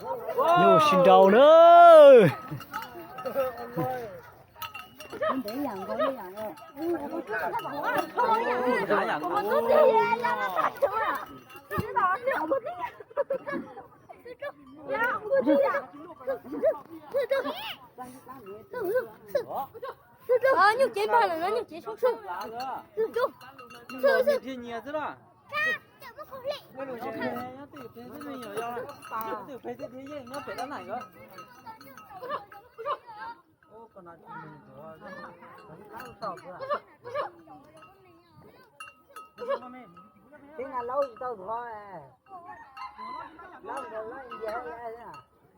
Nyuj sib nraus na. Nyuj cev npag lawm no, nyuj cev sub sub.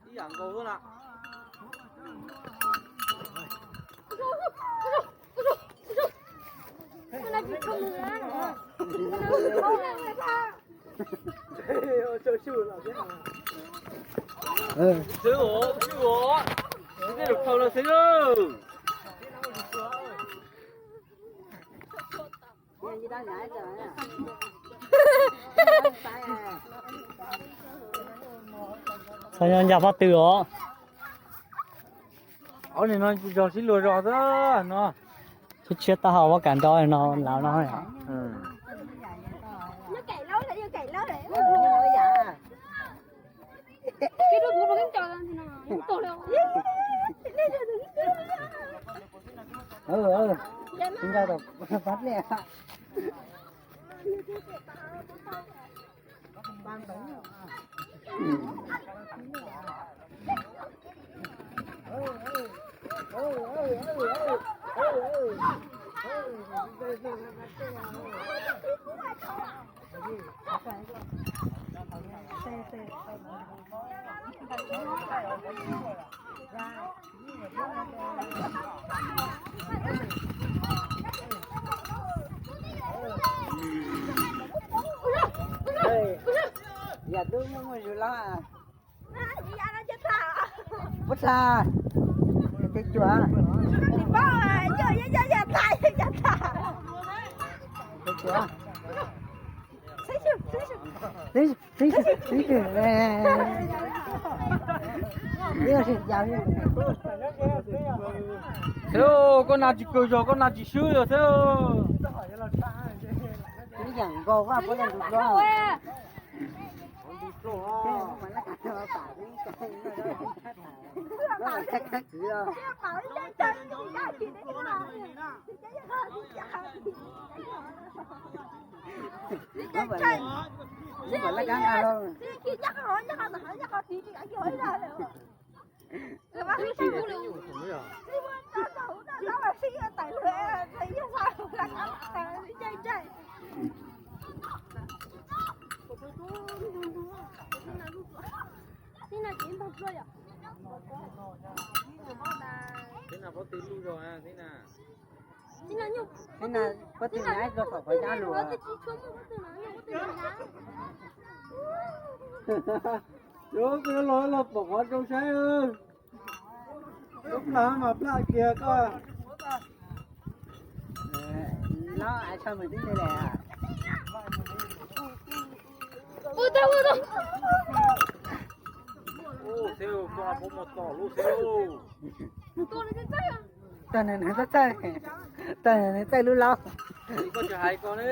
Ib yam nkaus xwb na. Xwb os, xwb os. Xwb tej lus phau no xwb. Txhob nyob ncaj pob tw os. Ob niag no zog sib luag zog xwb no. Tshiab tshiab taub hau muab kam nrau no lawm no. Yam tub muaj muaj zug lab. Puab tha, cov cuam. Cov cuam. Xwb, koj nas tsis kawg zog, koj nas tsis swb yog xwb. Ib yam nkaus vaj puab le ntu dua. Thiab na, pob tw luj zog thiab na. Thiab na, pob tw nyav rau saum qhov ncab lug. Yuav koj los los pom qhov rau saib. Koj plam mas plam kiag koj. Lob, tsawg mus tib neeg lawm. Ua tau, ua tau. Ua tau, koj puas mus tom lub xwb. Tag nws nws txawj, tag nws nws txawj lub laub. Koj tsis hais koj ne,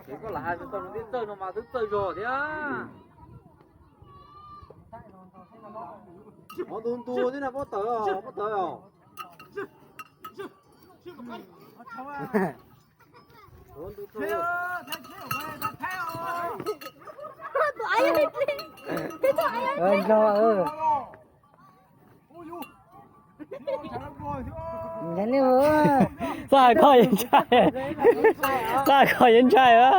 ces koj lam hais tau nws twb txawj no mas twb txawj zog thiab. Hov ntu ntu tib na, pob tawv, pob tawv os. Nrog, txaj koj yeej ntshai, txaj koj yeej ntshai a.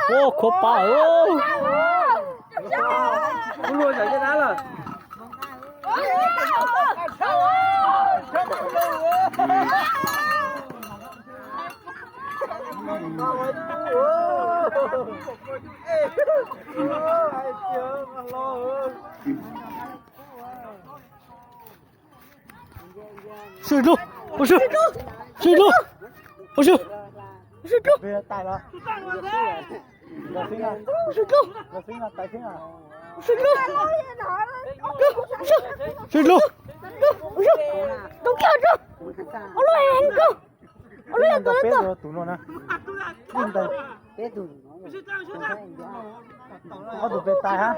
Ua khuav pab. Kuv luag zam caj dab lawm. Sib rub, ua sib rub. Sib dlub. Ua sib. Sib dlub. Sib dlub. Sib dlub. Sib dlub. Tus kiag rau. Ua lub heev kawg. Ua lub heev kawg. Tus no na. Ob tug pes tais hab.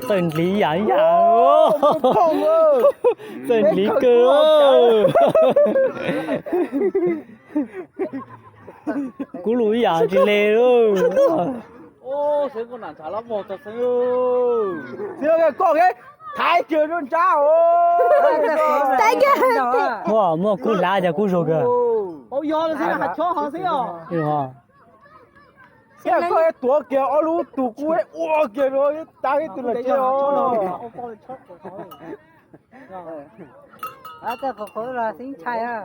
Txawj ntliv yam yam. Txawj ntliv kawg. Kuv lus ib yam tsis le. Koj thaiv kiag ntsab. Muaj, muaj kub hlav cas kub zog kawg. Koj tuav kiag ob lub tug kub ua kiag rau tas ib tug lawm tsev os.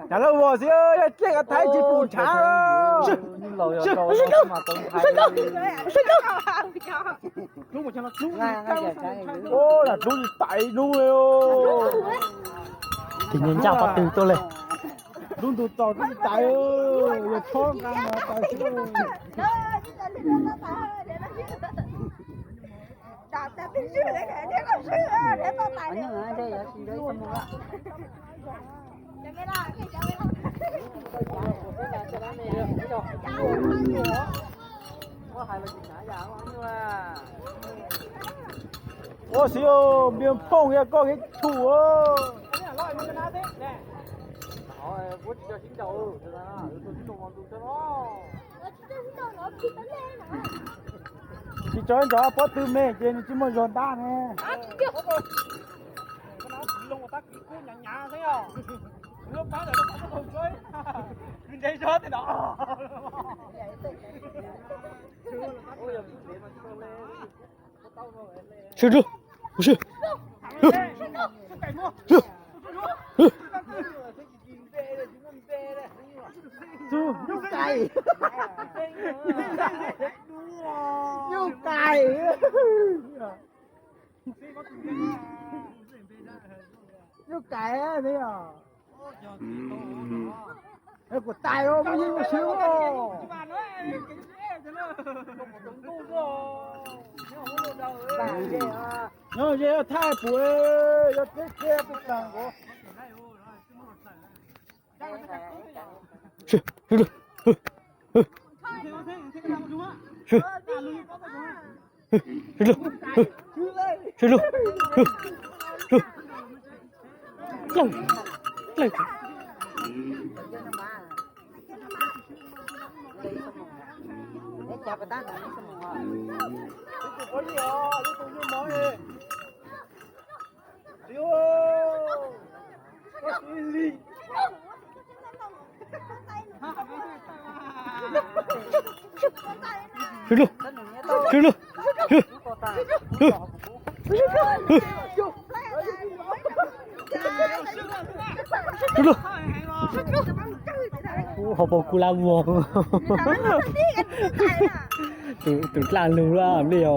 Cas lawv ua xwb, yog tseem thaiv tsis pum ntshav. Lam dlub tais dub li. Tis nyuag ncaj pov tw tuaj li. Dub ntug txaus dub tais, yog chob nqa mas tais xwb. Ua xwb, npias phooj yog koj kev tshum. Tsis tso nrov pob tw me ces nws tsis muaj zog ntab ne. Sib dlub. Sib. Nyuj kais. Nyuj kais. Nyuj kais thiab. Kuv tais muaj yeej muaj swb. Nyob ze thaij puv, yog teb teb peb tag nkaus. Sib dlub. Sib dlub. Dlawg. Dlawg. Sib dlub. Sib dlub. Sib dlub. Ub, hauv paus kub lab vog. Tus dlaj lug lab li os.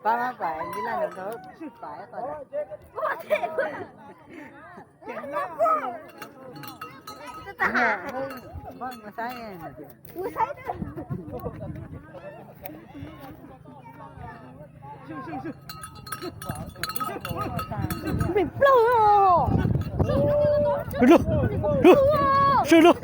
Pab mab pais nti laj ntawd pais. Sib dlub. Sib dlub.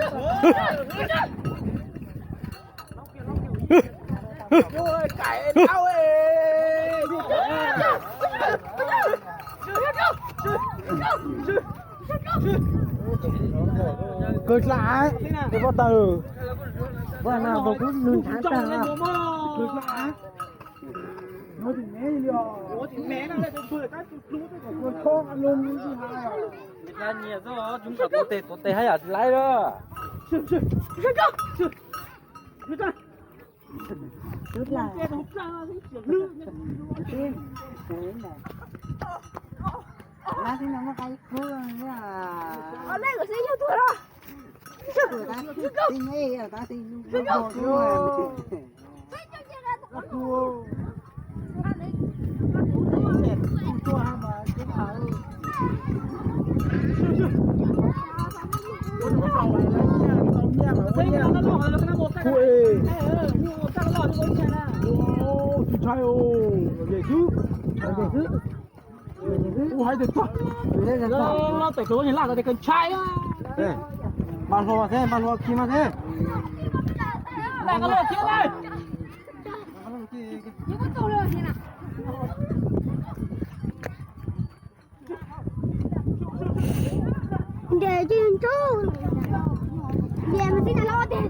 Kawg dlaab, tus poj tawg. Poj no tus kuv nug nthav tag. Kawg dlaab. Yuav tim nev li os. Nyias xwb, tsum kom tuav tes, tuav tes haj yam tsis laib lawm. Tus ntshai os, yog xwb. Kuv hais tias txog. Los tawm tus lub niag laj tau tias kawg ntshai. Npaj hlo thiab, npaj hlo kiag mas thiab. Npaj hlo kiag mas. Ntes tsis ntub, ntes mas tib tag los tes.